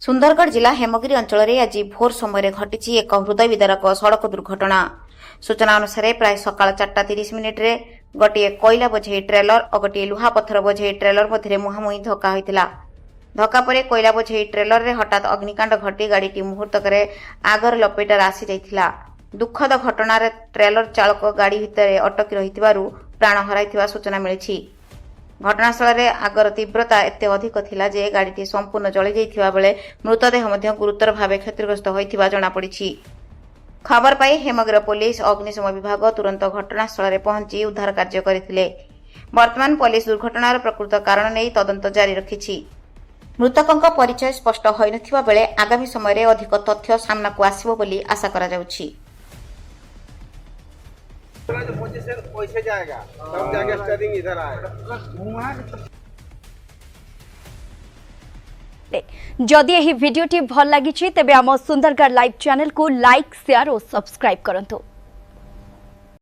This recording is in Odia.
ସୁନ୍ଦରଗଡ଼ ଜିଲ୍ଲା ହେମଗିରି ଅଞ୍ଚଳରେ ଆଜି ଭୋର ସମୟରେ ଘଟିଛି ଏକ ହୃଦୟ ବିଦାରକ ସଡ଼କ ଦୁର୍ଘଟଣା। ସୂଚନା ଅନୁସାରେ, ପ୍ରାୟ ସକାଳ 4ଟା 30 ମିନିଟ୍ରେ ଗୋଟିଏ କୋଇଲା ବୋଝେଇ ଟ୍ରେଲର ଓ ଗୋଟିଏ ଲୁହାପଥର ବୋଝେଇ ଟ୍ରେଲର ମଧ୍ୟରେ ମୁହାଁମୁହିଁ ଧକ୍କା ହୋଇଥିଲା। ଧକ୍କା ପରେ କୋଇଲା ବୋଝେଇ ଟ୍ରେଲରରେ ହଠାତ୍ ଅଗ୍ନିକାଣ୍ଡ ଘଟି ଗାଡ଼ିଟି ମୁହୂର୍ତ୍ତକରେ ଆଗର ଲପେଟାରେ ଆସିଯାଇଥିଲା। ଦୁଃଖଦ ଘଟଣାରେ ଟ୍ରେଲର ଚାଳକ ଗାଡ଼ି ଭିତରେ ଅଟକି ରହିଥିବାରୁ ପ୍ରାଣ ହରାଇଥିବା ସୂଚନା ମିଳିଛି। ଘଟଣାସ୍ଥଳରେ ଆଗର ତୀବ୍ରତା ଏତେ ଅଧିକ ଥିଲା ଯେ ଗାଡ଼ିଟି ସମ୍ପୂର୍ଣ୍ଣ ଜଳିଯାଇଥିବା ବେଳେ ମୃତଦେହ ମଧ୍ୟ ଗୁରୁତର ଭାବେ କ୍ଷତିଗ୍ରସ୍ତ ହୋଇଥିବା ଜଣାପଡ଼ିଛି। ଖବର ପାଇ ହେମଗିର ପୋଲିସ, ଅଗ୍ନିଶମ ବିଭାଗ ତୁରନ୍ତ ଘଟଣାସ୍ଥଳରେ ପହଞ୍ଚି ଉଦ୍ଧାର କାର୍ଯ୍ୟ କରିଥିଲେ। ବର୍ତ୍ତମାନ ପୋଲିସ ଦୁର୍ଘଟଣାର ପ୍ରକୃତ କାରଣ ନେଇ ତଦନ୍ତ ଜାରି ରଖିଛି। ମୃତକଙ୍କ ପରିଚୟ ସ୍ପଷ୍ଟ ହୋଇନଥିବା ବେଳେ ଆଗାମୀ ସମୟରେ ଅଧିକ ତଥ୍ୟ ସାମ୍ନାକୁ ଆସିବ ବୋଲି ଆଶା କରାଯାଉଛି। जो पोजीशन वैसे जाएगा, तब जाके स्टीयरिंग इधर आएगा। ଯଦି ଏହି ଭିଡିଓଟି ଭଲ ଲାଗିଛି, ତେବେ ଆମ ସୁନ୍ଦରଗଡ଼ ଲାଇଭ୍ ଚ୍ୟାନେଲକୁ ଲାଇକ୍, ସେୟାର ଓ ସବସ୍କ୍ରାଇବ୍ କରନ୍ତୁ।